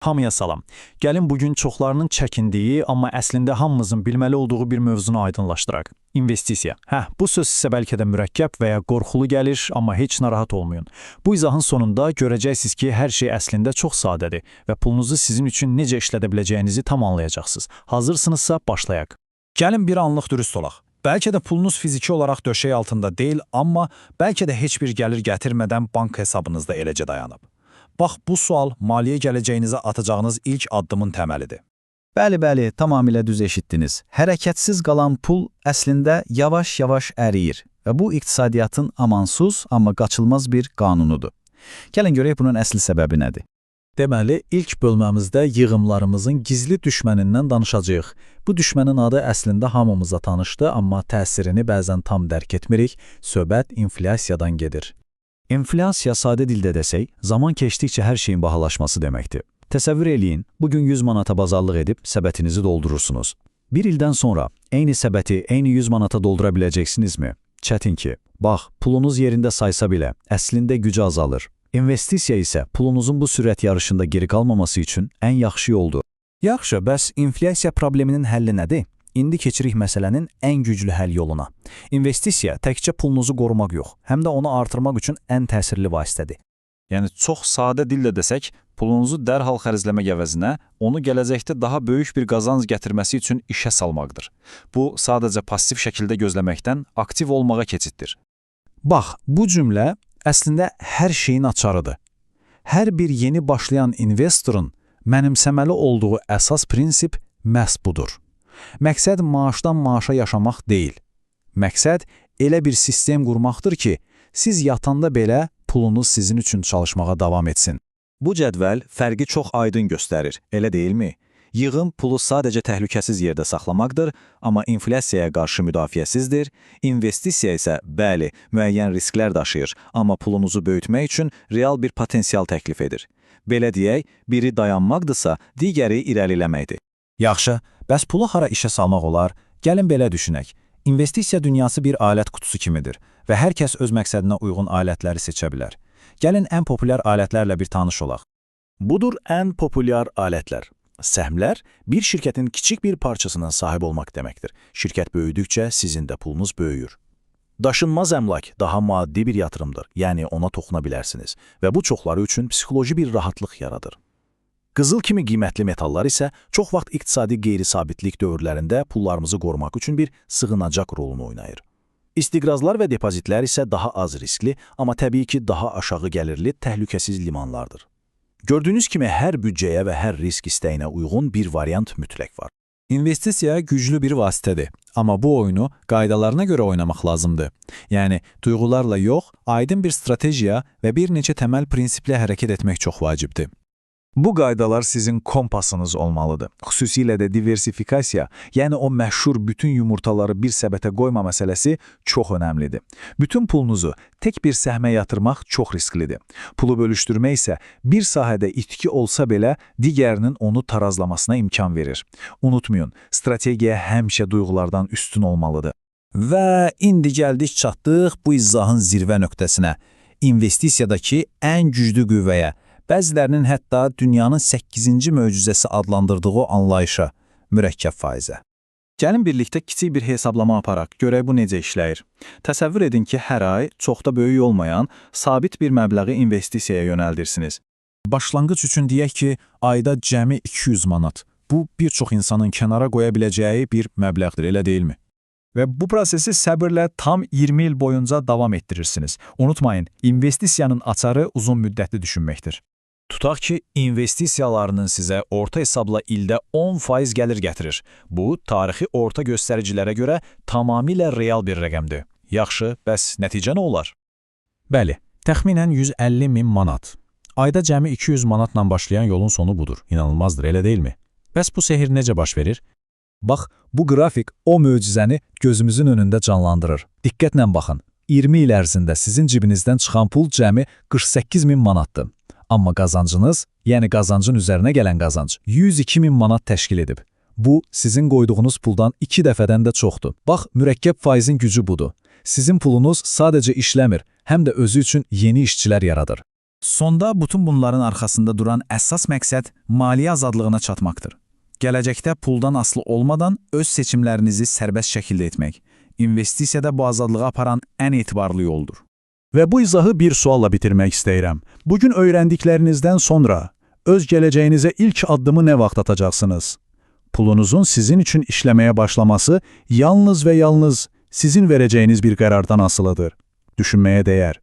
Hamıya salam. Gəlin bugün çoxlarının çəkindiyi, amma əslində hamımızın bilməli olduğu bir mövzunu aydınlaşdıraq. İnvestisiya. Hə, bu söz sizə bəlkə də mürəkkəb və ya qorxulu gəlir, amma heç narahat olmayın. Bu izahın sonunda görəcəksiniz ki, hər şey əslində çox sadədir və pulunuzu sizin üçün necə işlədə biləcəyinizi tam anlayacaqsınız. Hazırsınızsa başlayaq. Gəlin bir anlıq dürüst olaq. Bəlkə də pulunuz fiziki olaraq döşək altında deyil, amma bəlkə də heç bir gəlir gətirmədən bank hesabınızda eləcə dayanıb. Bax, bu sual maliyyə gələcəyinizə atacağınız ilk addımın təməlidir. Bəli, bəli, tamamilə düz eşitdiniz. Hərəkətsiz qalan pul əslində yavaş-yavaş əriyir və bu iqtisadiyyatın amansız, amma qaçılmaz bir qanunudur. Gəlin görək bunun əsl səbəbi nədir? Deməli, ilk bölməmizdə yığımlarımızın gizli düşmənindən danışacağıq. Bu düşmənin adı əslində hamımıza tanışdı, amma təsirini bəzən tam dərk etmirik. Söhbət inflyasiyadan gedir. İnflyasiya sadə dildə desək, zaman keçdikcə hər şeyin bahalaşması deməkdir. Təsəvvür eləyin, bugün 100 manata bazarlıq edib səbətinizi doldurursunuz. Bir ildən sonra eyni səbəti eyni 100 manata doldura biləcəksinizmi? Çətin ki. Bax, pulunuz yerində saysa belə, əslində gücü azalır. İnvestisiya isə pulunuzun bu sürət yarışında geri qalmaması üçün ən yaxşı yoldur. Yaxşı, bəs inflyasiya probleminin həlli nədir? İndi keçirik məsələnin ən güclü həll yoluna. İnvestisiya təkcə pulunuzu qorumaq yox, həm də onu artırmaq üçün ən təsirli vasitədir. Yəni çox sadə dillə desək, pulunuzu dərhal xərcləmək əvəzinə onu gələcəkdə daha böyük bir qazanc gətirməsi üçün işə salmaqdır. Bu sadəcə passiv şəkildə gözləməkdən aktiv olmağa keçiddir. Bax, bu cümlə əslində hər şeyin açarıdır. Hər bir yeni başlayan investorun mənimsəməli olduğu əsas prinsip məhz budur. Məqsəd maaşdan maaşa yaşamaq deyil. Məqsəd elə bir sistem qurmaqdır ki, siz yatanda belə pulunuz sizin üçün çalışmağa davam etsin. Bu cədvəl fərqi çox aydın göstərir, elə deyilmi? Yığım pulu sadəcə təhlükəsiz yerdə saxlamaqdır, amma inflyasiyaya qarşı müdafiəsizdir. İnvestisiya isə, bəli, müəyyən risklər daşıyır, amma pulunuzu böyütmək üçün real bir potensial təklif edir. Belə deyək, biri dayanmaqdırsa, digəri irəliləməkdir. Yaxşı, bəs pulu hara işə salmaq olar? Gəlin belə düşünək. İnvestisiya dünyası bir alət qutusu kimidir və hər kəs öz məqsədinə uyğun alətləri seçə bilər. Gəlin ən populyar alətlərlə bir tanış olaq. Budur ən populyar alətlər. Səhmlər bir şirkətin kiçik bir parçasının sahib olmaq deməkdir. Şirkət böyüdükcə sizin də pulunuz böyüyür. Daşınmaz əmlak daha maddi bir yatırımdır, yəni ona toxuna bilərsiniz və bu çoxları üçün psixoloji bir rahatlıq yaradır. Qızıl kimi qiymətli metallar isə çox vaxt iqtisadi qeyri-sabitlik dövrlərində pullarımızı qorumaq üçün bir sığınacaq rolunu oynayır. İstiqrazlar və depozitlər isə daha az riskli, amma təbii ki, daha aşağı gəlirli, təhlükəsiz limanlardır. Gördüyünüz kimi hər büdcəyə və hər risk istəyinə uyğun bir variant mütləq var. İnvestisiya güclü bir vasitədir, amma bu oyunu qaydalarına görə oynamaq lazımdır. Yəni duyğularla yox, aydın bir stratejiya və bir neçə təməl prinsiplə hərəkət etmək çox vacibdir. Bu qaydalar sizin kompasınız olmalıdır. Xüsusilə də diversifikasiya, yəni o məşhur bütün yumurtaları bir səbətə qoyma məsələsi çox önəmlidir. Bütün pulunuzu tək bir səhmə yatırmaq çox risklidir. Pulu bölüşdürmək isə bir sahədə itki olsa belə digərinin onu tarazlamasına imkan verir. Unutmayın, strategiya həmişə duyğulardan üstün olmalıdır. Və indi gəldik çatdıq bu izahın zirvə nöqtəsinə. İnvestisiyadakı ən güclü qüvvəyə, bəzilərinin hətta dünyanın 8-ci möcüzəsi adlandırdığı anlayışa, mürəkkəb faizə. Gəlin birlikdə kiçik bir hesablama aparaq, görək bu necə işləyir. Təsəvvür edin ki, hər ay çox da böyük olmayan sabit bir məbləği investisiyaya yönəldirsiniz. Başlanğıc üçün deyək ki, ayda cəmi 200 manat. Bu, bir çox insanın kənara qoya biləcəyi bir məbləğdir, elə deyilmi? Və bu prosesi səbirlə tam 20 il boyunca davam etdirirsiniz. Unutmayın, investisiyanın açarı uzun müddətli düşünməkdir. Tutaq ki, investisiyalarının sizə orta hesabla ildə 10% gəlir gətirir. Bu, tarixi orta göstəricilərə görə tamamilə real bir rəqəmdir. Yaxşı, bəs nəticə nə olar? Bəli, təxminən 150 min manat. Ayda cəmi 200 manatla başlayan yolun sonu budur. İnanılmazdır, elə deyilmi? Bəs bu sehir necə baş verir? Bax, bu qrafik o möcüzəni gözümüzün önündə canlandırır. Diqqətlə baxın. 20 il ərzində sizin cibinizdən çıxan pul cəmi 48 min manatdır. Amma qazancınız, yəni qazancın üzərinə gələn qazanc 102 min manat təşkil edib. Bu, sizin qoyduğunuz puldan 2 dəfədən də çoxdur. Bax, mürəkkəb faizin gücü budur. Sizin pulunuz sadəcə işləmir, həm də özü üçün yeni işçilər yaradır. Sonda bütün bunların arxasında duran əsas məqsəd maliyyə azadlığına çatmaqdır. Gələcəkdə puldan asılı olmadan öz seçimlərinizi sərbəst şəkildə etmək. İnvestisiya da bu azadlığa aparan ən etibarlı yoldur. Və bu izahı bir sualla bitirmək istəyirəm. Bugün öyrəndiklərinizdən sonra öz gələcəyinizə ilk addımı nə vaxt atacaqsınız? Pulunuzun sizin üçün işləməyə başlaması yalnız və yalnız sizin verəcəyiniz bir qərardan asılıdır. Düşünməyə dəyər.